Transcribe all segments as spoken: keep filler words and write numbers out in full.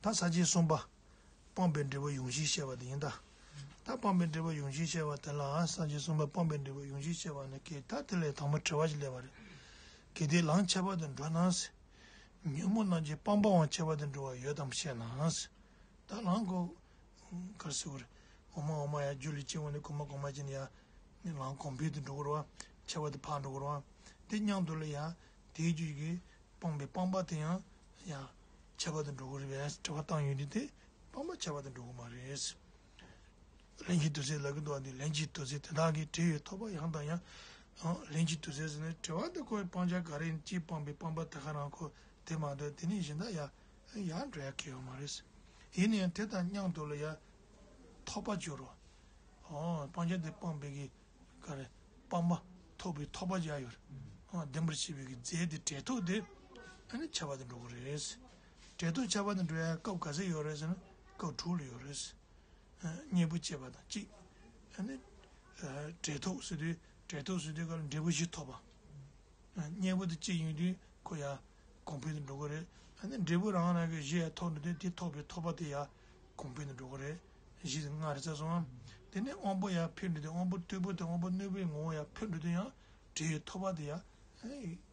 ད་ས་བཅད་གསུམ་པ། སྤངས་པའི་འབྲས་བུ་ཡོངས་ཤེས་བཤད་པ་དེ་ཡིན་ད། ད་སྤངས་པའི་འབྲས་བུ་ཡོངས་ཤེས་བཤད་པ་དེ་ལ་ས་བཅད་གསུམ་པ་སྤངས་པའི་འབྲས་བུ་ཡོངས་ཤེས་བཤད་པ་ནི་གལ་ཏེ་དེ་ལས་དང་པོ་དྲི་བ་ཞིག་སླེབས་པ་རེད། གལ་ཏེ་ལམ་ཁྱད་པར་དུ་འགྲོ་ན། ཉོན་མོངས་རྣམས་ཀྱི་སྤངས་པའང་ཁྱད་པར་དུ་འགྲོ་བ་ཡོད་དམ་ཞེ་ན། ད་ལམ་གོ་གར་སོ་རེད། འོ་མ་འོ་མ་ཡ་རྒྱུ་ལས་སྐྱེ་བ་ནི་གོང་མ་གོང་མ་ཅན་ཡ། ནི་ལམ་གོང་འཕེལ་དུ་འགྲོ་གི་རེད་བ། ཁྱད་པར་དུ་འཕགས་འགྲོ་གི་རེད་བ། དེ་མཉམ་དུ་ལ་ཡ། དེའི་རྒྱུད་ཀྱི་སྤངས་པའི་སྤངས་པ་དེ་ཡང་ཡ། ཁྱད་པར་དུ་འགྲོ་གི་རེད་པས་དྲི་བ་བཏང་ཡོང་དུས་དེ་སྤངས་པ་ཁྱད་པར་དུ་འགྲོ་གི་མ་རེད། ལྷན་སྐྱེས་དུག་གསལ་ལབ་ཀྱི་འདུག་བ། འདི་ལྷན་སྐྱེས་དུག་གསལ་དེ་དག་གི་དྲི་ཡི་ཐོབ་པ་ཡང་དང་ཡང་། ལྷན་སྐྱེས་དུག་གསལ་ཟེར་ནས་དྲི་བ་འདི་ཁོའི་སྤང་བྱ་ག་རེ་ཡིན་ཅེས་སྤངས་པའི་སྤངས་པ་དེ་ག་རང་ཁོ་དེ་མ་གཏོགས་དེ་ནས་གཞན་དག་ཡ། ཡར་འགྲོ་ཡ་གི་ཡོད་མ་རེད། ཡིན་ན་ཡང་དེ་དང་མཉམ་དུ་ལ་ཡ། ཐོབ་པ་སྦྱོར་རོ། ཨོ་སྤང་བྱ་དེ་སྤངས་པའི་གི། ག་རེ། སྤངས་པ། ཐོབ་པའི་ཐོབ་པ་ཡ་ཡོད། ཨོ་བདེན་པར་ཤེས་པའི་གི་རྫས་དེ་འབྲས་ཐོབ་དེ། ཨ་ནི་ཁྱད་པར་དུ་འགྲོ་གི་རེད། འབྲས་ཐོབ་ཁྱད་པར་དུ་འགྲོ་ཡ་སྐབས་ག་ཚོད་ཡོད་རེད་ཟེར་ན་སྐབས་དྲུག་ལ་ཡོད་རེད། གཉེན་པོ་སྐྱེས་པ་དང་གཅིག་ཨ་ནི། འབྲས་ཐོབ་ཟེར་དུས་འབྲས་ཐོབ་ཟེར་དུས་སྐབས་ལ་འབྲས་བུ་བཞི་ཐོབ་པ། གཉེན་པོ་དང་གཅིག་ཡིན་དུས་ཁོ་ཡ། གོང་འཕེལ་དུ་འགྲོ་གི་རེད། ཨ་ནི་འབྲས་བུ་རང་རང་གི་བཞི་ཡ་ཐོབ་འགྲོ་དུས་དེ་ཐོབ་པའི་ཐོབ་པ་དེ་ཡ། གོང་འཕེལ་དུ་འགྲོ་གི་རེད། བཞི་ལྔ་རེ་ཚར་སོང་ཨ། དེ་ནས་དབང་པོ་ཡར་འཕེལ་འགྲོ་དུས་དབང་པོ་རྟུལ་པོ་དང་དབང་པོ་རྣོན་པོའི་ངོ་བོ་ཡར་འཕེལ་འགྲོ་དུས་ཡང་འབྲས་ཡོད་ཐོབ་པ་དེ་ཡང་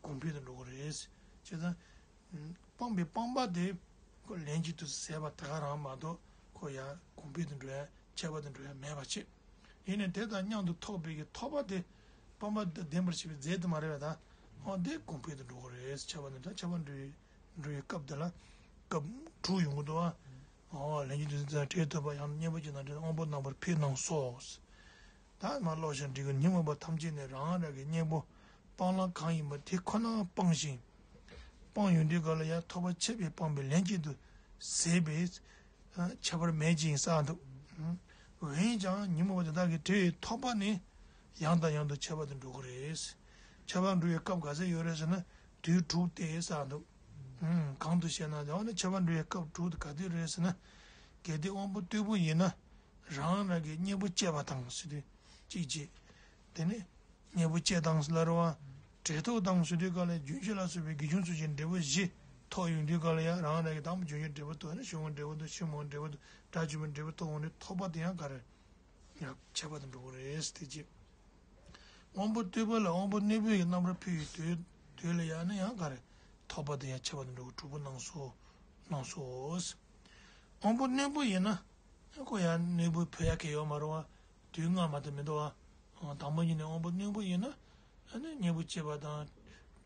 གོང་འཕེལ་དུ་འགྲོ་གི་རེད། བྱས་ཙང་། སྤངས་པའི་སྤངས་པ་དེ། ཁོ་ལན་གཅིག་ཏུ་ཟད་པ་དེ་ག་རང་མ་གཏོགས་ཁོ་ཡང་གོང་འཕེལ་དུ་འགྲོ་ཡ་ཁྱད་པར་དུ་འགྲོ་ཡ་མེད་པ་བྱས། ཡིན་ནའི་དེ་དང་མཉམ་དུ་ཐོབ་པའི་གི་ཐོབ་པ་དེ། སྤངས་པ་དེ་བདེན་པར་ཤེས་པའི་རྫས་དེ་མ་རེད་པ་ད། འོ་དེ་གོང་འཕེལ་དུ་འགྲོ་གི་རེད་ཁྱད་པར་དུ་འགྲོ་ཁྱད་པར་འགྲོ་ཡི་འགྲོ་ཡི་སྐབས་དེ་ལ། སྐབས་དྲུག་ཡོང་གི་འདུག་ཨ། འོ་ལན་གཅིག་ཏུ་ཟད་པ་དེ་ཐོབ་པ་ཡང་གཉེན་པོ་གཅིག་དང་འབྲེལ་དབང་པོ་རྣམ་པར་འཕེལ་གནང་སོགས། ད་མ་ཀློག་ཞིང་འབྲི་གི་ཉོན་མོངས་པ་ཐམས་ཅད་ནི་རང་རང་གི་གཉེན་པོ་སྤང་ལམ་གང་ཡིན་པ་དེ་ཁོ་ན་སྤངས་ཤིང་། སྤངས་ཡོང་དུས་ག་ལ་ཡང་ཐོབ་པ་ཆད་པས་སྤངས་པའི་ལན་གཅིག་ཏུ་ཟད་པས་ཁྱད་པར་མེད་ཅིང་བསགས་འདུག་འོན་ཀྱང་ཉོན་མོངས་པ་དེ་དག་གི་འབྲས་ཡོད་ཐོབ་པ་ནི་ཡང་དང་ཡང་དུ་ཁྱད་པར་དུ་འགྲོ་གི་རེད། ཁྱད་པར་འགྲོ་བའི་སྐབས་ག་ཚོད་ཡོད་རེད་ཟེར་ན་དུས་དྲུག་སྟེ་བསགས་འདུག་གང་དུ་ཞེ་ན་དེ་བ་ནི་ཁྱད་པར་འགྲོ་བའི་སྐབས་དྲུག་དེ་ག་དུས་རེད་ཟེར་ན། གལ་ཏེ་དབང་པོ་རྟུལ་པོ་ཡིན་ན། རང་རང་གི་གཉེན་པོ་བཅད་པ་དང་ཟེར་དུས་གཅིག་བྱས། དེ་ནས་གཉེན་པོ་བཅད་དང་ཟེར་ལ་རེད་བ། འབྲས་ཐོབ་དང་ཟེར་དུས་ག་ལ་རྒྱུན་ཞུགས་ལ་སོགས་པའི་དགེ་སྦྱོང་ཚུལ་གྱི་འབྲས་བུ་བཞི་ཐོབ་ཡོང་དུས་ག་ལ་ཡང་རང་རང་གི་དང་པོ་རྒྱུན་ཞུགས་འབྲས་བུ་ཐོབ་ནས་ཞིང་འབྲས་བུ་དང་ཕྱི་མ་འབྲས་བུ་དང་དགྲ་བཅོམ་པའི་འབྲས་བུ་ཐོབ་འོང་དུས་ཐོབ་པ་དེ་ཡང་ག་རེ། ཡང་ཁྱད་པར་དུ་འགྲོ་གི་རེད་དེ་ཅི། དབང་པོ་རྟུལ་པོ་ལ་དབང་པོ་རྣོན་པོའི་རྣམ་པར་འཕེལ་བའི་དུས་དུས་ལ་ཡང་ན་ཡང་ག་རེ། ཐོབ་པ་དེ་ཡང་ཁྱད་པར་དུ་འགྲོ་གི་དྲུག་པོ་གནང་སོ། གནང་སོ། དབང་པོ་རྣོན་པོ་ཡིན་ན། ཁོ་ཡང་རྣོན་པོ་འཕེལ་ཡ་གི་ཡོད་མ་རེད་བ། དུས་སྔ་མ་དེ་མི་འདུག་བ། དང་པོ་ཉིད་ནས་དབང་པོ་རྣོན་པོ་ཡིན་ན། ཨ་ནི་གཉེན་པོ་བཅད་པ་དང་།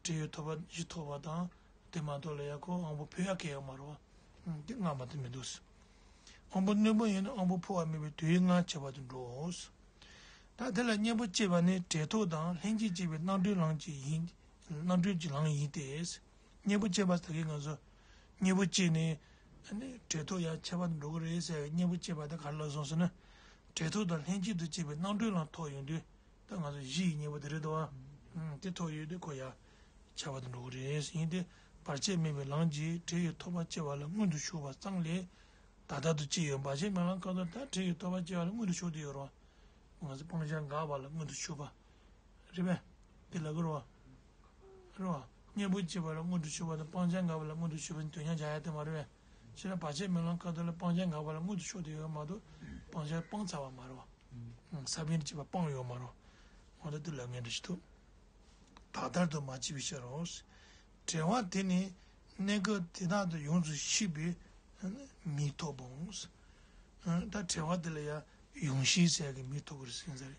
འབྲས་ཡོད་ཐོབ་པ་བཞི་ཐོབ་པ་དང་། དེ་མ་གཏོགས་ལ་ཡ་ཁོ་དབང་པོ་འཕེལ་ཡ་གི་ཡོད་མ་རེད་བ། དེ་སྔ་མ་དེ་མི་འདུག་དབང་པོ་རྣོན་པོ་ཡིན་ན་དབང་པོ་འཕོ་བ་མེད་པའི་དུས་སྔ་ཁྱད་པར་དུ་འགྲོ། ད་དེ་ལ་གཉེན་པོ་བཅད་པ་ནི་འབྲས་ཐོབ་དང་ལྷན་ཅིག་སྐྱེས་པའི་རྣམ་གྲོལ་ལམ་གྱི་ཡིན། རྣམ་གྲོལ་གྱི་ལམ་ཡིན་ཏེ། གཉེན་པོ་བཅད་པ་ད་གིན་ང་ཚོ། གཉེན་པོ་བཅད་ནས། ཨ་ནི་འབྲས་ཐོབ་ཡང་ཁྱད་པར་དུ་འགྲོ་གི་རེད་ཟེར་བའི་གཉེན་པོ་བཅད་པ་དེ་ག་རེ་ལབ་སོང་ཟེར་ན། འབྲས་ཐོབ་དང་ལྷན་ཅིག་ཏུ་སྐྱེས་པའི་རྣམ་གྲོལ་ལམ་ཐོབ་ཡོང་དུས། ད་ང་ཚོ་གཞི་ཡི་གཉེན་པོ་དེ་རེད་དོ། ཨང་། དེ་ཐོབ་ཡོད་དུས་ཁོ་ཡང་ཁྱད་པར་དུ་འགྲོ་གི་རེད། ཡིན་ཏེ། བར་ཆད་མེད་པའི་ལམ་གྱིས་འབྲས་ཡོད་ཐོབ་པར་བྱེད་པ་ལ་མངོན་དུ་ཞུགས་པ་ཙམ་ལས། ད་ལྟ་དུ་ཅི་ཡོད་བར་ཆད་མེད་ལམ་ཁ་ཐོག་ད་འབྲས་ཡོད་ཐོབ་པར་བྱེད་པ་ལ་མངོན་དུ་ཞུགས་ཏེ་ཡོད་རེད་བ། ང་ཚོ་སྤང་བྱ་འགགས་པ་ལ་མངོན་དུ་ཞུགས་པ། རེད་པས། དེ་ལ་གི་རེད་བ། རེད་བ། གཉེན་པོ་བྱེད་པ་ལ་མངོན་དུ་ཞུགས་པ་དང་སྤང་བྱ་འགགས་པ་ལ་མངོན་དུ་ཞུགས་པ་ནི་དོན་ཡང་འཇལ་ཡ་དེ་མ་རེད་པས། ཕྱིར་ན་བར་ཆད་མེད་ལམ་ཁ་ཐོག་ལ་སྤང་བྱ་འགགས་པ་ལ་མངོན་དུ་ཞུགས་ཏེ་ཡོད་མ་གཏོགས་སྤང་བྱ་སྤངས་ཚར་བ་མ་རེད་བ། ས་བོན་གཅིག་པ་སྤངས་ཡོད་མ་རེད། འོ་ད་དེ་ལ་ངན་འགྲོ་ཞིག་ཐུབ། ད་ལྟར་དུ་མ་སྐྱེས་པའི་ཕྱིར་རོ། འབྲེལ་བ་དེ་ནི་གནས་སྐབས་དེ་དག་ཏུ་ཡོངས་སུ་ཤེས་པའི་མིང་ཐོབ་པའོ། ད་འབྲེལ་བ་དེ་ལ་ཡང་ཡོངས་ཤེས་ཟེར་གྱི་མིང་ཐོབ་པར་ཟིན་ས་རེད།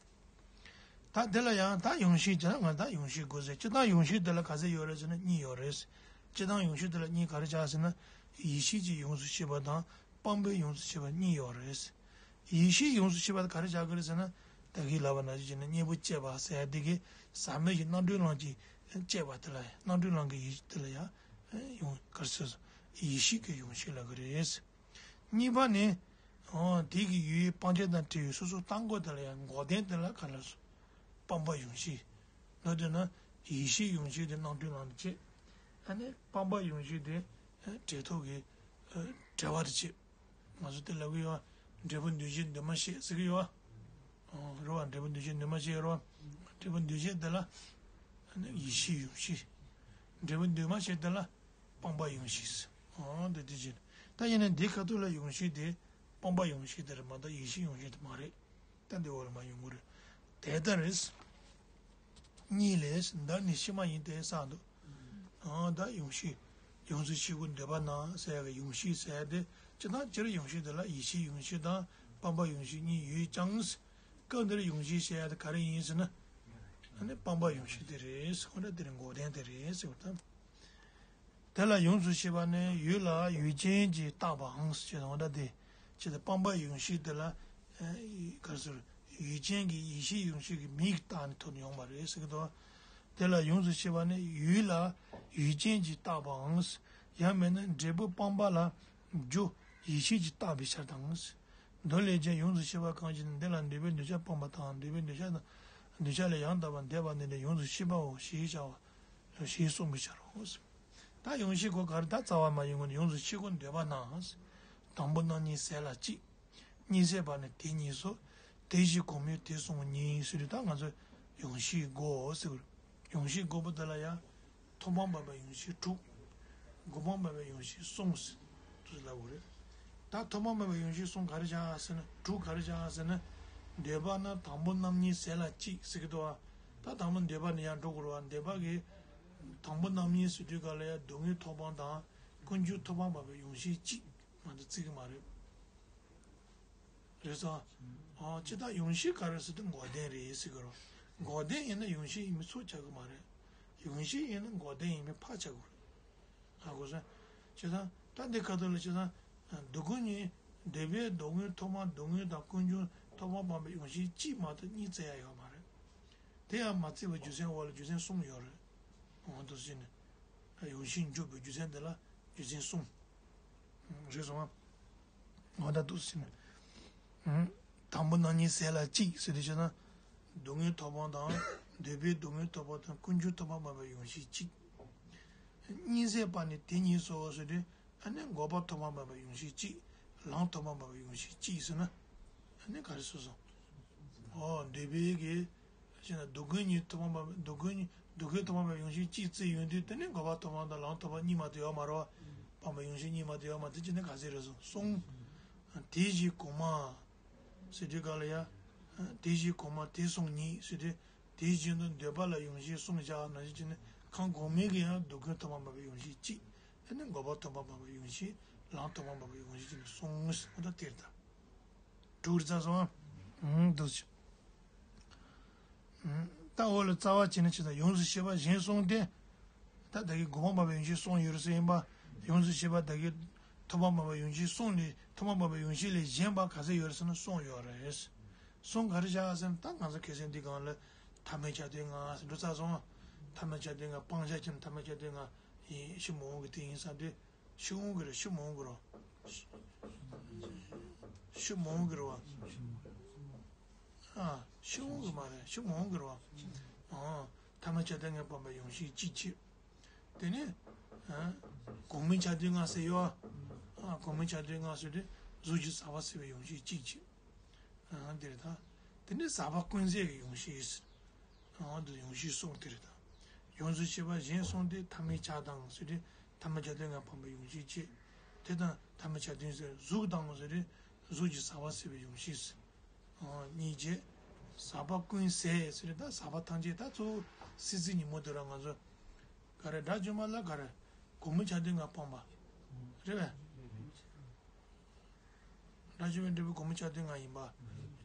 ད་དེ་ལ་ཡང་ད་ཡོངས་ཤེས་ཀྱང་ང་ད་ཡོངས་ཤེས་དགོས་ཟེར་སྤྱིར་བཏང་ཡོངས་ཤེས་དེ་ལ་ག་ཚད་ཡོད་རེད་ཟེར་ན་གཉིས་ཡོད་རེད། སྤྱིར་བཏང་ཡོངས་ཤེས་དེ་ལ་གཉིས་ག་རེ་ཆགས་ཟེར་ན་ཡིད་ཤེས་ཀྱིས་ཡོངས་སུ་ཤེས་པ་དང་། སྤངས་པས་ཡོངས་སུ་ཤེས་པ་གཉིས་ཡོད་རེད། ཡིད་ཤེས་ཡོངས་སུ་ཤེས་པ་དེ་ག་རེ་བྱ་དགོས་རེད་ཟེར་ན། ད་གིན་ལབ་པ་ནང་བཞིན་བྱས་ན་གཉེན་པོ་བཅད་པ་ཟེར་ཡ་དེ་གིས་ཟབ་མོ་ཞིག་རྣམ་གྲོལ་ལམ་གྱི་བཅད་པ་དེ་ལ་ཡང་རྣམ་གྲོལ་ལམ་གྱི་ཡིད་དེ་ལ་ཡང་ཡོང་ག་རེ་ཟེར་སོང་། ཡིད་ཤེས་ཀྱི་ཡོངས་ཤེས་ལབ་ཀྱི་རེད། གཉིས་པ་ནི། འོ་དེ་གི་ཡུལ་སྤང་བྱ་དང་བྲལ་བའི་སོ་སོ་བཏང་སྒོ་དེ་ལ་ཡང་འགོག་བདེན་དེ་ལ་ག་རེ་ཟེར། སྤངས་པ་ཡོངས་ཤེས། ལབ་དུས་ན་ཡིད་ཤེས་ཡོངས་ཤེས་དེ་རྣམ་གྲོལ་ལམ་དུ་བྱེད། ཨ་ནི་སྤངས་པ་ཡོངས་ཤེས་དེ་འབྲས་ཐོབ་ཀྱི་བྲལ་བ་དུ་བྱེད། ང་ཚོ་དེ་ལབ་ཀྱི་ཡོད། འབྲས་བུ་འདོད་བྱེད་འདུས་མ་བྱས་ཟེར་གྱི་ཡོད། རེད་བ། འབྲས་བུ་འདོད་བྱེད་འདུས་མ་བྱས་རེད་བ། འབྲས་བུ་འདོད་བྱེད་དེ་ལ་ཡིད་ཤེས་ཡོངས་ཤེས། འབྲས་བུ་འདུས་མ་བྱས་དེ་ལ་སྤངས་པ་ཡོངས་ཤེས། འོ་དེ་དེ་བྱེད། ད་ཡིན་ན་འདི་ཁ་ཐུག་ལ་ཡོངས་གཞི་དེ་སྤངས་པ་ཡོངས་གཞི་དེ་རེད་མ་གཏོགས་ཡེ་ཤེས་ཡོངས་གཞི་དེ་མ་རེད། ད་འདི་འོག་ལ་མ་ཡོང་གི་རེད། དེ་ལྟར་རེད། གཉིས་ལས་འདི་ནི་ཕྱི་མ་ཡིན་ཏེ་བསགས་འདུག་ཨང་། ད་ཡོངས་གཞི། ཡོངས་སུ་ཤེས་དགོས་འདོད་པ་ན་ཟེར་ཡག་གི་ཡོངས་གཞི་ཟེར་ཏེ་སྤྱིར་བཏང་སྤྱིར་ཡོངས་གཞི་དེ་ལ་ཡེ་ཤེས་ཡོངས་གཞི་དང་སྤངས་པ་ཡོངས་གཞི་གཉིས་ཡོད་ཀྱང་། སྐབས་འདིར་ཡོངས་གཞི་ཟེར་ཡག་དེ་ག་རེ་ཡིན་ཟེར་ན། ཨ་ནི་སྤངས་པ་ཡོངས་གཞི་དེ་རེད། ཁོ་འདྲ་དེ་རེད། འགོག་བདེན་དེ་རེད་ཟེར་བ་དང་། དེ་ལ་ཡོངས་སུ་ཤེས་པ་ནི་ཡུལ་ལ་ཡུལ་ཅན་གྱིས་བཏགས་པའང་ཞེས་དང་འདྲ་སྟེ། ཇི་ལྟར་སྤངས་པ་ཡོངས་གཞི་དེ་ལ། ཨ་ག་རེ་ཟེར། ཡུལ་ཅན་གྱི་ཡེ་ཤེས་ཡོངས་གཞི་གི་མིང་བཏགས་ནས་ཐོབ་ནས་ཡོང་བ་རེད་ཟེར་གྱི་འདུག་དེ་ལ་ཡོངས་སུ་ཤེས་པ་ནི་ཡུལ་ལ་ཡུལ་ཅན་གྱིས་བཏགས་པའང་། ཡང་མིན་ན་འབྲས་བུ་སྤངས་པ་ལ་རྒྱུ་ཡེ་ཤེས་ཀྱིས་བཏགས་པའི་ཕྱིར་དང་། མདོ་ལས་ཀྱང་ཡོངས་སུ་ཤེས་པ་གང་ཞིག་ནི་འདི་ལ་འདོད་པའི་འདོད་ཆགས་སྤངས་པ་དང་འདོད་པའི་འདོད་ཆགས་དང་འདོད་ཆགས་ལས་ཡང་དག་པར་འདས་པ་ནི་ཡོངས་སུ་ཤེས་པའོ་ཞེས་བྱ་བ། ཞེས་གསུངས་པའི་ཕྱིར་རོ། ད་ཡོངས་ཤེས་སྒོ་ག་རེ། ད་རྩ་བ་མ་ཡིན་ངོ་ནས་ཡོངས་སུ་ཤེས་དགོས་འདོད་པ་ན། དང་པོ་རྣམ་གཉིས་ཟད་ལ་གཅིག་གཉིས་ཟད་པ་ནི་དེ་གཉིས་སོ། དེ་བཞིན་གོང་མའི་དེ་གསུམ་གཉིས་ཟེར་དུས་ད་ང་ཚོ་ཡོངས་ཤེས་སྒོ་ཟེར་བ། ཡོངས་ཤེས་སྒོ་པོ་དེ་ལ་ཡང་ཐོག་མ་མེད་པའི་ཡོངས་ཤེས་དྲུག་འགོག་པ་མེད་པའི་ཡོངས་ཤེས་གསུམ་ཟེར་དུ་ལབ་དགོས་རེད། ད་ཐོག་མ་མེད་པའི་ཡོངས་ཤེས་གསུམ་ག་རེ་བྱ་ཟེར་ན། དྲུག་ག་རེ་བྱ་ཟེར་ན། འདོད་པ་ན་དང་པོ་རྣམ་གཉིས་ཟད་ལ་གཅིག་ཟེར་གྱི་འདུག་བ། ད་དང་པོ་འདོད་པ་ནི་ཡང་འགྲོ་དགོས་རེད་བ། འདོད་པ་གི་དང་པོ་རྣམ་གཉིས་ཟེར་དུས་ག་ལ་ཡང་སྡུག་བསྔལ་ཐོབ་དབང་དང་ཀུན་འབྱུང་ཐོབ་དབང་མེད་པའི་ཡོངས་ཤེས་གཅིག་མ་གཏོགས་བརྩི་གི་མ་རེད། རེད་སོང་། ཨ་ཅི་ད་ཡོངས་ཤེས་ག་རེ་ཟེར་དུས་འགོག་བདེན་རེད་ཟེར་གི་རོ། འགོག་བདེན་ཡིན་ན་ཡོངས་ཤེས་ཡིན་མིན་ཚོད་ཆགས་གི་མ་རེད། ཡོངས་ཤེས་ཡིན་ན་འགོག་བདེན་ཡིན་མིན་ཕར་ཆགས་གི་རེད། ཧ་གོ་སོང་། བྱས་ཙང་ད་འདི་ཁ་ཐུག་ལ་བྱས་ཙང་། སྡུག་ཀུན་གཉིས། འདོད་པའི་སྡུག་བསྔལ་ཐོབ་དབང་སྡུག་བསྔལ་དང་ཀུན་འབྱུང་ཐོབ་དབང་སྤངས་པའི་ཡོངས་ཤེས་གཅིག་མ་གཏོགས་གཉིས་བརྩི་ཡ་ཡོད་མ་རེད། དེ་ཡང་མ་བརྩིས་པའི་རྒྱུ་མཚན་འོག་ལ་རྒྱུ་མཚན་གསུམ་ཡོད་རེད། འོ་འདུག་ཟེར་ནས། ཡོངས་ཤེས་འཇོག་པའི་རྒྱུ་མཚན་དེ་ལ་རྒྱུ་མཚན་གསུམ། རེད་སོང་ང་། འོ་ད་འདུག་ཟེར་ནས། དང་པོ་རྣམ་གཉིས་ཟད་ལ་གཅིག་ཟེར་དུས་བྱས་ན། སྡུག་བསྔལ་ཐོབ་དབང་དང་། འདོད་པའི་སྡུག་བསྔལ་ཐོབ་དབང་དང་ཀུན་འབྱུང་ཐོབ་དབང་སྤངས་པའི་ཡོངས་ཤེས་གཅིག་གཉིས་ཟད་པ་ནི་དེ་གཉིས་སོ་ཟེར་དུས། ཨ་ནི་འགོག་པ་ཐོབ་དབང་སྤངས་པའི་ཡོངས་ཤེས་གཅིག་ལམ་ཐོབ་དབང་སྤངས་པའི་ཡོངས་ཤེས་གཅིག་ཟེར་ན། ཨ་ནི་ག་རེ་སོ་སོ། ཨོ་འདོད་པའི་གི། ཞེ་ན་སྡུག་ཀུན་གཉིས་ཐོབ་དབང་སྤངས་པའི་སྡུག་ཀུན་གཉིས་སྡུག་བསྔལ་ཐོབ་དབང་སྤངས་པའི་ཡོངས་ཤེས་གཅིག་བརྩིས་ཡོང་དུས་དེ་ནི་འགོག་པ་ཐོབ་དབང་དང་ལམ་ཐོབ་དབང་གཉིས་མ་གཏོགས་ཡོད་མ་རེད་བ། སྤངས་པའི་ཡོངས་ཤེས་གཉིས་མ་གཏོགས་ཡོད་མ་རེད། དེ་ཅི་ནི་ག་ཚད་རེད་སོང་གསུམ། དེ་བཞིན་གོང་མ། ཟེར་དུས་ག་ལ་ཡ། དེ་བཞིན་གོང་མ་དེ་གསུམ་གཉིས་ཟེར་དུས། དེ་བཞིན་དུ་འདོད་པ་ལ་ཡོངས་ཤེས་གསུམ་བཞག་ན་ཅི་བྱས་ནས་གང་གོང་མའི་གི་ཡང་སྡུག་ཀུན་ཐོབ་དབང་སྤངས་པའི་ཡོངས་ཤེས་གཅིག་ཨ་ནི་འགོག་པ་ཐོབ་དབང་སྤངས་པའི་ཡོངས་ཤེས་ལམ་ཐོབ་དབང་སྤངས་པའི་ཡོངས་ཤེས་ཅི་ནི་གསུམ་ཟེར་ཁོ་ད་དེར་ད། དྲུག་རྩ་སོང་། ཨང་འདུག་ཅི། ད་འོག་ལ་རྩ་བ་བྱས་ན་ཅི་ད་ཡོངས་སུ་ཤེས་པ་གཞན་གསུམ་སྟེ། ད་ད་གི་འགོག་པ་སྤངས་པའི་ཡོངས་ཤེས་གསུམ་ཡོད་རེད་ཟེར་ཡིན་པ། ཡོངས་སུ་ཤེས་པ་ད་གི་ཐོབ་དབང་སྤངས་པའི་ཡོངས་ཤེས་གསུམ་ལས་ཐོབ་དབང་སྤངས་པའི་ཡོངས་ཤེས་ལས་གཞན་པ་ག་ཚད་ཡོད་རེད་ཟེར་ན་གསུམ་ཡོད་རེད། གསུམ་ག་རེ་བྱ་ཟེར་ན་ད་ང་ཚོ་ཁ་སང་འདི་སྒང་ལ་ཐ་མལ་ཆ་མཐུན་ལྔ་ཟེར་འགྲོ་ཚར་སོང་། ཐ་མལ་ཆ་མཐུན་ལྔ་སྤང་བྱ་ཅན་ཐ་མལ་ཆ་མཐུན་ལྔ་ཡིན་ཤི་མོང་གི་དེ་ཡིན་ས་དེ། ཤི་འོང་གི་རེད། ཤི་མ་འོང་གི་རེད། ཤི་མ་འོང་གི་རེད་བ། ཨ། ཤི་འོང་གི་མ་རེད། ཤི་མ་འོང་གི་རེད་བ། ཨ། ཐ་མལ་ཆ་མཐུན་ལྔ་སྤངས་པའི་ཡོངས་ཤེས་གཅིག་བྱས། དེ་ནས། ཨ། གོང་མའི་ཆ་མཐུན་ལྔ་ཟེར་ཡོད་བ། ཨ། གོང་མའི་ཆ་མཐུན་ལྔ་ཟེར་དུས་གཟུགས་ཀྱི་ཟག་པ་ཟད་པའི་ཡོངས་ཤེས་གཅིག་བྱས། ཨ། དེ་རེད་ད། དེ་ནས་ཟག་པ་ཀུན་ཟད་ཀྱི་ཡོངས་ཤེས། ཨ། འདི་ཡོངས་ཤེས་གསུམ་དེ་རེད་ད། ཡོངས་སུ་ཤེས་པ་གཞན་གསུམ་སྟེ་ཐ་མལ་ཆ་དང་ཟེར་ཏེ་ཐ་མལ་ཆ་མཐུན་ལྔ་སྤངས་པའི་ཡོངས་ཤེས་བྱས། དེ་དང་ཐ་མལ་ཆ་མཐུན་ཟེར་གཟུགས་དང་ཟེར་ཏེ་གཟུགས་ཀྱི་ཟག་པ་ཟད་པའི་ཡོངས་ཤེས། ཨ། གཉིས་བྱས། ཟག་པ་ཀུན་ཟད་ཟེར་ཏེ་ད་ཟག་པ་ཐམས་ཅད་ད་གཙོ་བོ་སྲིད་རྩེ་ཉོན་མོངས་དེ་ར་ང་ཚོ། ག་རེ་དགྲ་བཅོམ་པ་ལ་ག་རེ། གོང་མའི་ཆ་མཐུན་ལྔ་སྤངས་པ། རེད་པས། དགྲ་བཅོམ་པའི་འབྲས་བུ་གོང་མའི་ཆ་མཐུན་ལྔ་ཡིན་པ།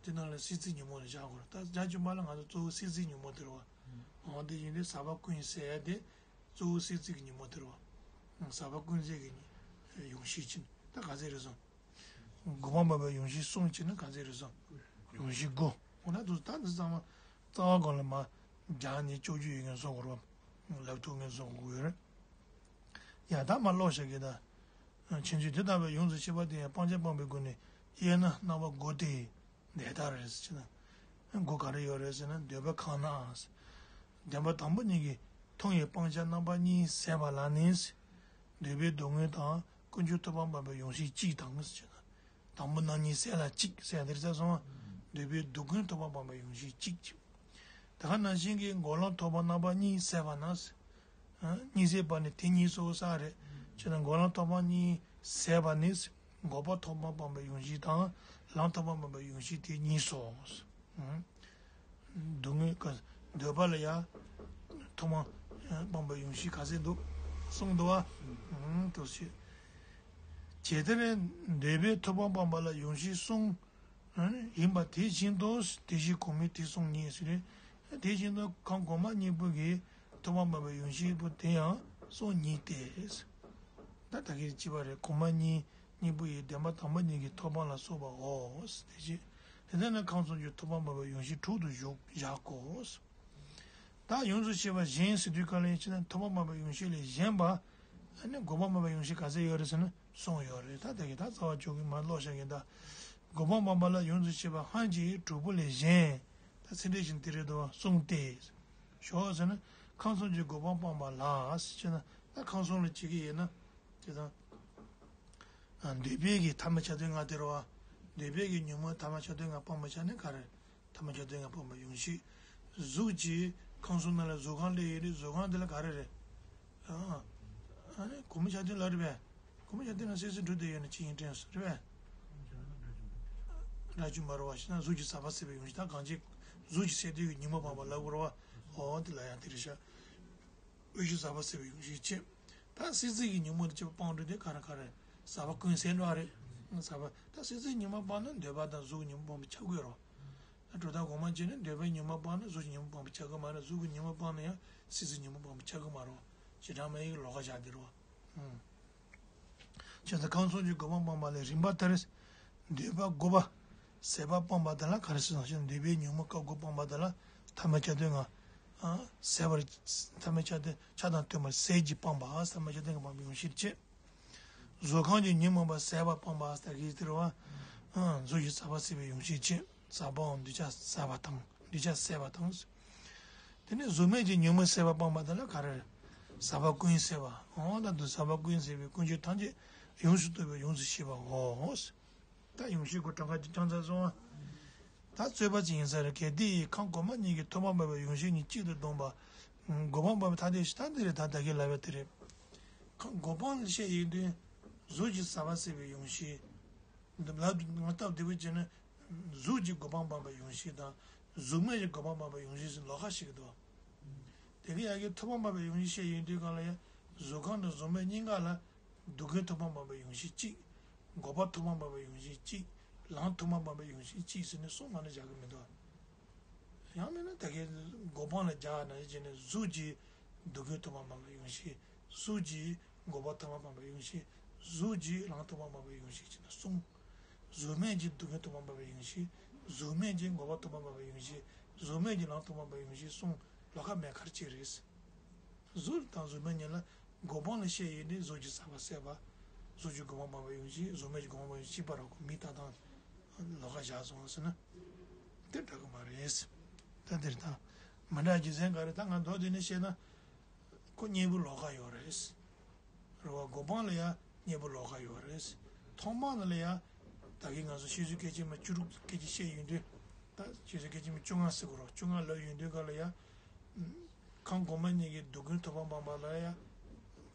དེ་རྣམས་ལ་སྲིད་རྩེ་ཉོན་མོངས་ལ་བཞག་དགོས་རེད། ད་དགྲ་བཅོམ་པ་ལ་ང་ཚོ་གཙོ་བོ་སྲིད་རྩེ་ཉོན་མོངས་དེ་རེད་བ། འོ་དེ་ཡིན་དུས་ཟག་པ་ཀུན་ཟད་དེ། གཙོ་བོ་སྲིད་རྩེ་གི་ཉོན་མོངས་དེ་རེད་བ། ཟག་པ་ཀུན་ཟད་ཀྱི་ཉོན། ཡོངས་ཤེས་ཅན། ད་ག་ཚད་རེད་སོང་། འགོག་པ་སྤངས་པའི་ཡོངས་ཤེས་གསུམ་བྱས་ན་ག་ཚད་རེད་སོང་། ཡོངས་ཤེས་དགུ། འོ་ན་དུ་ད་འདི་ཚང་མ་རྩ་བ་སྒང་ལ་མ་སྦྱར་ནས་ལྕོགས་གྱུར་ཡོད་མཁན་བཟོ་དགོས་རེད་བ། ལབ་ཐུབ་མཁན་བཟོ་དགོས་ཡོད་རེད། ཡ་ད་མ་ཀློག་བཞག་གི་ད། ཕྱིན་ཆད་དེ་ལྟ་བུའི་ཡོངས་སུ་ཤེས་པ་དེ་ཡང་སྤང་བྱ་སྤངས་པའི་སྒོ་ནས་དབྱེ་ན་རྣམ་པ་དགུ་སྟེ། དེ་ལྟར་རེད་ཟེར་ན། དགུ་ག་རེ་ཡོད་རེད་ཟེར་ན་འདོད་པ་གང་ན། བདེན་པ་དང་པོ་ཉིད་ཀྱིས་མཐོང་བའི་སྤང་བྱ་རྣམ་པ་གཉིས་ཟད་པ་ལ་ནི། འདོད་པའི་སྡུག་བསྔལ་དང་ཀུན་འབྱུང་ཐོབ་དབང་སྤངས་པའི་ཡོངས་ཤེས་གཅིག་དང་ཟེར་ན། དང་པོ་རྣམ་གཉིས་ཟད་ལ་གཅིག་ཟེར་ཡ་དེ་རེད་ཟེར་སོང་། འདོད་པའི་སྡུག་ཀུན་ཐོབ་དབང་སྤངས་པའི་ཡོངས་ཤེས་གཅིག་ཅིག་ད་ག་ནང་བཞིན་གྱི་འགོག་ལམ་ཐོབ་དབང་རྣམ་པ་གཉིས་ཟད་པ་ན། གཉིས་ཟད་པ་ནི་དེ་གཉིས་སོ་ས་རེད། བྱས་ན་འགོག་ལམ་ཐོབ་དབང་གཉིས་ ཟད་པ་ནི། འགོག་པ་ཐོག་མ་སྤངས་པའི་ཡོངས་གཞི་དང་། ལམ་ཐོག་མ་སྤངས་པའི་ཡོངས་གཞི་དེ་གཉིས་སོ། ཨང་། སྡུག་བསྔལ་ག་འདོད་པ་ལ་ཡང་ཐོག་མ་སྤངས་པའི་ཡོངས་གཞི་ག་ཚད་འདུག་གསུམ་འདུག་བ། ཨང་། དུ་ཞེས། ཇི་ལྟར་འདོད་པས་ཐོག་མ་སྤངས་པ་ལ་ཡོངས་གཞི་གསུམ་ཡིན་པ་དེ་བཞིན་དུ། དེ་བཞིན་གོང་མའི་དེ་གསུམ་ཉིད་ཟེར། དེ་བཞིན་དུ་གང་གོང་མ་གཉིས་པོ་གི་ཐོག་མ་སྤངས་པའི་ཡོངས་གཞི་པོ་དེ་ཡང་གསུམ་ཉིད་དེ། ད་ད་གིན་གཅིག་པ་རེད། གོང་མ་གཉིས་གཉིས་པོ་ཡི་བདེན་པ་དང་པོ་གཉིས་ཀྱི་ཐོག་མ་ལ་སོགས་པའོ། དེ་བཞིན་དེ་ལྟར་ན་ཁམས་གསུམ་གྱི་ཐོག་མ་སྤངས་པའི་ཡོངས་གཞི་དྲུག་ཏུ་བཞག་གོ། ད་ཡོངས་སུ་ཤེས་པ་གཞན་ཟེར་དུས་ག་ལ་ཡིན་ཞེ་ན། ཐོག་མ་སྤངས་པའི་ཡོངས་གཞི་ལས་གཞན་པ། ཨ་ནི་འགོག་པ་སྤངས་པའི་ཡོངས་གཞི་ག་ཚད་ཡོད་རེད་ཟེར་ན་གསུམ་ཡོད་རེད། ད་ད་གིན་ད་རྩ་བ་ཆོ་གིས་མར་ཀློག་བཞག་གིན་ད། འགོག་པ་སྤངས་པ་ལ་ཡོངས་སུ་ཤེས་པ་སྔོན་གྱི་དྲུག་པོ་ལས་གཞན། ད་ཚིག་འགྲེལ་བཞིན་དེ་རེད་དོ། གསུམ་སྟེ། ཞོག་ཟེར་ན་ཁམས་གསུམ་གྱི་འགོག་པ་སྤངས་པ་ལ་ཟེར་ན། ད་ཁམས་གསུམ་ལ་བྱེད་ཀྱི་ཡིན་ན། དེ་དང་། འདོད་པའི་གི་ཐ་མལ་ཆ་མཐུན་ལྔ་དེ་རེད་བ། འདོད་པའི་གི་ཉོན་མོངས་ཐ་མལ་ཆ་མཐུན་ལྔ་སྤངས་པ་ཆ་ནི་ག་རེ། ཐ་མལ་ཆ་མཐུན་ལྔ་སྤངས་པའི་ཡོངས་གཞི། གཟུགས་ཀྱི་ཁམས་གསུམ་ནང་ལ་གཟུགས་ཁམས་སླེབས་ཡོད་རེད། གཟུགས་ཁམས་དེ་ལ་ག་རེ་རེད། ཨ་ནི་གོང་མའི་ཆ་མཐུན་ལ་རེད་པས། གོང་མའི་ཆ་མཐུན་ལ་སྲིད་རྩེ་དྲུག་དེ་ཡོད་ན་ཅི་ཡིན་དྲན་སོང་རེད་པས། ར་ཅུ་མ་རེད་བ་ཞེ་ན། གཟུགས་ཀྱི་ཟག་པ་ཟད་པའི་ཡོངས་གཞི། ད་གང་ཅི་གཟུགས་ཀྱི་ཟད་དུས་ཀྱི་ཉོན་མོངས་སྤངས་པ་ལབ་དགོས་རེད་བ། འོ་དེ་ལ་ཡང་དེ་རེད་ཤག་དབུས་ཀྱི་ཟག་པ་ཟད་པའི་ཡོངས་གཞི་བྱས། ད་སྲིད་རྩེ་གི་ཉོན་མོངས་དེ་བཅས་པ་སྤངས་འགྲོ་དེ་ག་རེ་ག་རེ། ཟག་པ་ཀུན་ཟད་འགྲོ་རེད། ཟག་པ་ད་སྲིད་རྩེའི་ཉོན་མོངས་སྤངས་ན་འདོད་པ་དང་གཟུགས་ཉོན་མོངས་སྤངས་པ་ཆགས་དགོས་རེད། ད་གྲུབ་མཐའ་གོང་མ་བྱས་ན་འདོད་པའི་ཉོན་མོངས་སྤངས་ན་གཟུགས་ཀྱི་ཉོན་མོངས་སྤངས་པ་ཆགས་ཀྱི་མ་རེད། གཟུགས་ཀྱི་ཉོན་མོངས་སྤངས་ན་ཡང་སྲིད་རྩེའི་ཉོན་མོངས་སྤངས་པ་ཆགས་ཀྱི་མ་རེད། བྱེ་བྲག་སྨྲ་བའི་ལོགས་ཀ་བཞག་དེ་རེད། ཨུམ། བྱས་ཙང་ཁམས་གསུམ་གྱི་འགོག་པ་སྤངས་པ་ལས་རིམ་པ་ལྟར། འདོད་པ་འགོག་པ་ཟད་པ་སྤངས་པ་དེ་ལ་ག་རེ་ཟེར་ན་ཞེ་ན། འདོད་པའི་ཉོན་མོངས་བཀག་འགོག་སྤངས་པ་དེ་ལ་ཐ་མལ་ཆ་མཐུན་ལྔ། ཨ། ཟད་པར། ཐ་མལ་ཆ་མཐུན་ཆགས་དང་མཐུན་པར་ཟད་ཀྱིས་སྤངས་པ། ཐ་མལ་ཆ་མཐུན་ལྔ་སྤངས་པའི་ཡོངས་གཞིར་བྱེད། གཟུགས་ཁམས་ཀྱི་ཉོན་མོངས་པ་ཟད་པ་སྤངས་པ་ལྟ་གི་དེ་རེད་བ། ཨ། གཟུགས་ཀྱི་ཟག་པ་ཟད་པའི་ཡོངས་གཞིར་བྱེད། ཟག་པའམ་འདོད་ཆགས་ཟད་པ་དང་། འདོད་ཆགས་ཟད་པ་དང་། དེ་ནས་གཟུགས་མེད་ཀྱི་ཉོན་མོངས་ཟད་པ་སྤངས་པ་དེ་ལ་ག་རེ་རེད། ཟག་པ་ཀུན་ཟད་པ། འོ་ད་དུ་ཟག་པ་ཀུན་ཟད་པའི་ཀུན་འབྱུང་ཐམས་ཅད་ཡོངས་སུ་རྟོག་པའི་ཡོངས་སུ་ཤེས་པའོ། ད་ཡོངས་ཤེས་སྒོ་གྲངས་ཀ་གཅིག་རྐྱང་ཚར་སོང་ཨ། ད་རྩོད་པ་ཅིག་ཡིན་ས་རེད། གལ་ཏེ་ཁམས་གོང་མ་གཉིས་ཀྱི་ཐོག་མ་སྤངས་པའི་ཡོངས་ཤེས་གཉིས་གཅིག་ཏུ་བསྡོམས་པ། འགོག་པ་སྤངས་པའི་ཐ་དད་ཞེས་ཐ་དད་རེད། ད་ད་གིན་ལབ་པ་དེ་རེད། ཁམས་འགོག་སྤངས་ལ་བཤད་ཡོང་དུས། གཟུགས་ཀྱི་ཟག་པ་ཟད་པའི་ཡོངས་ཤེས། འདི་ལ་ང་སྟབས་བདེ་པོ་བྱས་ན། གཟུགས་ཀྱི་འགོག་སྤངས་སྤངས་པའི་ཡོངས་ཤེས་དང་། གཟུགས་མེད་ཀྱི་འགོག་སྤངས་སྤངས་པའི་ཡོངས་ཤེས་ཟེར་ལོགས་ཀ་ཞིག་གི་འདུག་དེ་གི་ཡ་གི་ཐོག་མ་སྤངས་པའི་ཡོངས་ཤེས་བཤད་ཡོང་དུས་གང་ལ་ཡ། གཟུགས་ཁམས་དང་གཟུགས་མེད་གཉིས་ཀ་ལ། སྡུག་བསྔལ་ཐོག་མ་སྤངས་པའི་ཡོངས་ཤེས་གཅིག་འགོག་པ་ཐོག་མ་སྤངས་པའི་ཡོངས་ཤེས་གཅིག་ལམ་ཐོག་མ་སྤངས་པའི་ཡོངས་ཤེས་གཅིག་ཟེར་ནས་གསུམ་མ་ནས་བཞག་གི་མི་འདུག་ཡང་མིན་ན་ད་གིན་འགོག་སྤངས་ལ་སྦྱར་ན་བྱས་ནས་གཟུགས་ཀྱི་སྡུག་བསྔལ་ཐོག་མ་སྤངས་པའི་ཡོངས་ཤེས། གཟུགས་ཀྱི་འགོག་པ་ཐོག་མ་སྤངས་པའི་ཡོངས་ཤེས། གཟུགས་ཀྱི་ལམ་ཐོག་མ་སྤངས་པའི་ཡོངས་ཤེས་བྱས་ན་གསུམ། གཟུགས་མེད་ཀྱི་སྡུག་བསྔལ་ཐོག་མ་སྤངས་པའི་ཡོངས་ཤེས། གཟུགས་མེད་ཀྱི་འགོག་པ་ཐོག་མ་སྤངས་པའི་ཡོངས་ཤེས། གཟུགས་མེད་ཀྱི་ལམ་ཐོག་མ་སྤངས་པའི་ཡོངས་ཤེས་གསུམ་ལོགས་ཀ་མེད་ཁར་གཅིག་རེད། གཟུགས་དང་གཟུགས་མེད་གཉིས་ལ་འགོག་སྤངས་ལ་བཤད་ཡོང་དུས་གཟུགས་ཀྱི་ཟག་པ་ཟད་པ། གཟུགས་ཀྱི་འགོག་པ་སྤངས་པའི་ཡོངས་ཤེས། གཟུགས་མེད་ཀྱི་འགོག་པ་སྤངས་པའི་ཡོངས་ཤེས་གཅིག་པ་རེད། ཁོ་མི་ལྟ་སྟངས་ལོགས་ཀ་བཞག་སོང་ཟེར་ན། དེ་འདྲ་གི་མ་རེད། ད་དེར་ད་མི་འདྲ་རྒྱུ་མཚན་ག་རེ། ད་ང་མདོར་བསྡུས་ནས་བཤད་ན། ཁོ་གཉིས་པོ་ལོགས་ཀ་ཡོད་རེད། རེད་བ། འགོག་སྤངས་ལ་ཡང་གཉིས་པོ་ལོགས་ཀ་ཡོད་རེད། ཐོག་མ་ནང་ལ་ཡང་ད་གིན་ང་ཚོ་བཤད་ཚུལ་སྐད་ཅིག་མ་བཅུ་དྲུག་སྐད་ཅིག་བཤད་ཡོང་དུས། ད་བཤད་ཚུལ་སྐད་ཅིག་མ་བཅོ་ལྔ་ཟེར་དགོས་རེད། བཅོ་ལྔ་ལབ་ཡོང་དུས་ག་ལ་ཡང་། ཁམས་གོང་མ་གཉིས་ཀྱི་སྡུག་བསྔལ་ཐོག་མ་སྤངས་པ་ལ་ཡང་།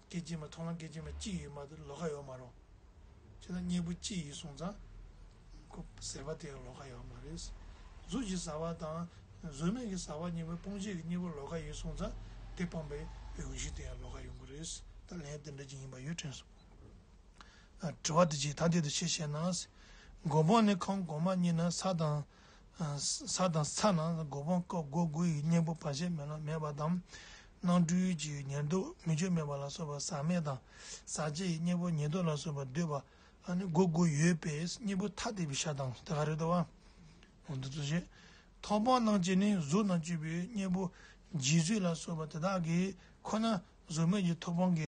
སྐད་ཅིག་མ་མཐོང་ལམ་སྐད་ཅིག་མ་གཅིག་ཡོད་མ་གཏོགས་ལོགས་ཀ་ཡོད་མ་རེད། བྱས་ན་གཉིས་པོ་གཅིག་ཡིན་སོང་ཙང་། ཁོ་ཟད་པ་དེ་ཡང་ལོགས་ཀ་ཡོད་མ་རེད། གཟུགས་ཀྱི་ཟག་པ་དང་གཟུགས་མེད་ཀྱི་ཟག་པ་གཉིས་པོ་སྤོང་བྱེད་ཀྱི་གཉིས་པོ་ལོགས་ཀ་ཡིན་སོང་ཙང་དེ་སྤངས་པའི་ཡོངས་གཞི་དེ་ཡང་ལོགས་ཀ་ཡོང་གི་རེད། ད་ལན་དེ་འདྲ་ཅིག་ཡིན་པ་ཡོད་དྲན་སོང་། ཨ། དྲི་བ་དེ་ཅིག་ཐ་དད་དུ་ཕྱེ་བཤད་ན། འགོག་སྤངས་ནི་ཁམས་གོང་མ་གཉིས་ན་ས་དང་། ས་དང་ས་ན་འགོག་སྤངས་སྐབས་སྒོ་དགུ་ཡི་གཉེན་པོ་བར་ཆད་མེད་ལ་མེད་པ་དང་། རྣམ་གྲོལ་གྱི་ཉེར་བསྡོགས་མི་འགྱུར་མེད་པ་ལ་སོགས་པ་ཟག་མེད་དང་། ཟག་བཅས་ཀྱི་གཉེན་པོ་ཉེར་བསྡོགས་ལ་སོགས་པ་འདོད་པ། ཨ་ནི་སྒོ་དགུ་ཡོད་པས་གཉེན་པོ་ཐ་དད་པའི་ཤ་དང་དེ་ག་རེད་དོ། འོ་འདི་ཚོ་བཤད། ཐོག་མ་རྣམས་ཀྱིས་ནི་གཟུགས་རྣམས་གཅོད་པའི་གཉེན་པོ་འཇིག་ཚོགས་ལ་སོགས་པ་དེ་དག་གིས་ཁོ་ན་གཟུགས་མེད་ཀྱི་ཐོག་སྤང་གི